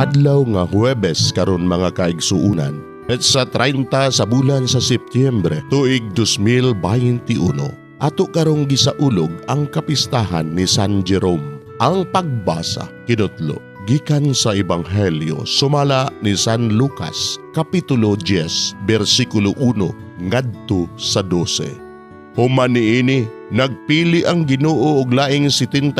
Adlaw nga Huwebes karon, mga kaigsuunan. Petsa 30 sa bulan sa Setyembre, tuig 2021. Ato karong gisaulog ang kapistahan ni San Jerome. Ang pagbasa kinutlo gikan sa Ebanghelyo sumala ni San Lucas, Kapitulo 10, bersikulo 1 ngadto sa 12. Human niini, nagpili ang Ginoo og laing 72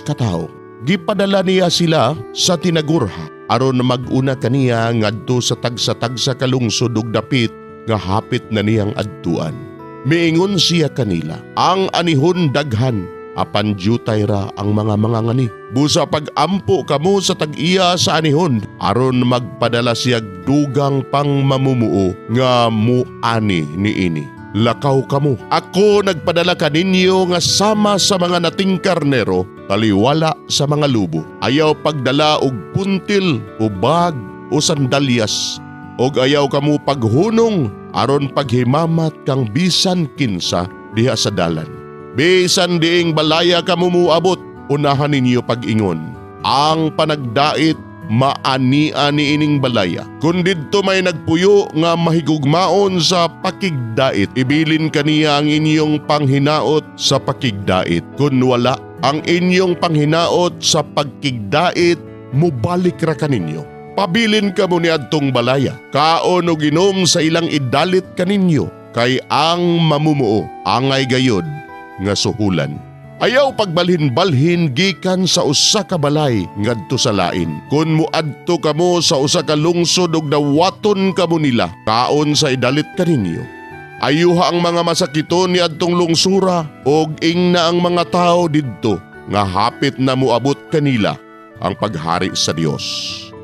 ka tawo. Gipadala niya sila sa tinagurha aron mag-una kaniya ngadto sa tagsa-tagsa ka lungsod ug dapit nga hapit na niyang adtuan. Miingon siya kanila, "Ang anihon daghan, apan dyutay ra ang mga mangangani. Busa pag-ampo kamo sa tag-iya sa anihon aron magpadala siya dugang pang mamumuo nga muani niini. Lakaw kamo. Ako nagpadala kaninyo nga sama sa mga nating karnero, taliwala sa mga lubo. Ayaw pagdala og puntil o bag o sandalyas. Og ayaw kamo paghunong aron paghimamat kang bisan kinsa diha sa dalan. Bisan diing balaya kamo muabot, unahan ninyo pag-ingon, 'Ang panagdait maania niining balaya.' Kung didto may nagpuyo nga mahigugmaon sa pakigdait, ibilin kaniya ang inyong panghinaot sa pakigdait. Kung wala, ang inyong panghinaot sa pagkigdait mubalik ra kaninyo. Pabilin kamo niadtong balaya, kaon og inom sa ilang idalit kaninyo, kay ang mamumuo angay gayod nga suhulan. Ayaw pagbalhin-balhin gikan sa usa ka balay ngadto sa lain. Kung muadto kamo sa usa ka lungsod ug dawaton kamo nila, kaon sa idalit kaninyo. Ayuha ang mga masakiton niadtong lungsura ug ingna ang mga tawo didto nga hapit na moabot kanila ang paghari sa Dios.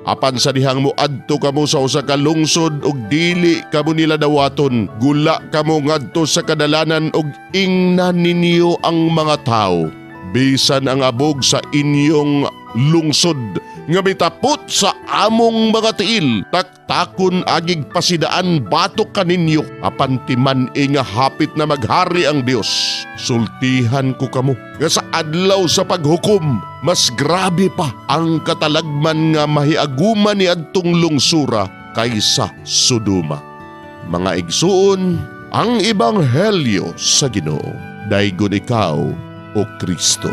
Apan sa dihang muadto kamo sa usa ka lungsod ug dili kamo nila dawaton, gula kamo ngadto sa kadalanan ug ingna ninyo ang mga tawo, bisan ang abog sa inyong lungsod nga mitapot sa among mga tiil, taktakon agig pasidaan batok kaninyo. Apan timan-i nga hapit na maghari ang Dios. Sultihan ko kamo nga sa adlaw sa paghukom, mas grabe pa ang katalagman nga mahiaguman ni adtong lungsura kaysa Sodoma. Mga igsuon, ang ebanghelyo sa Ginoo. Daygon ikaw, O Kristo.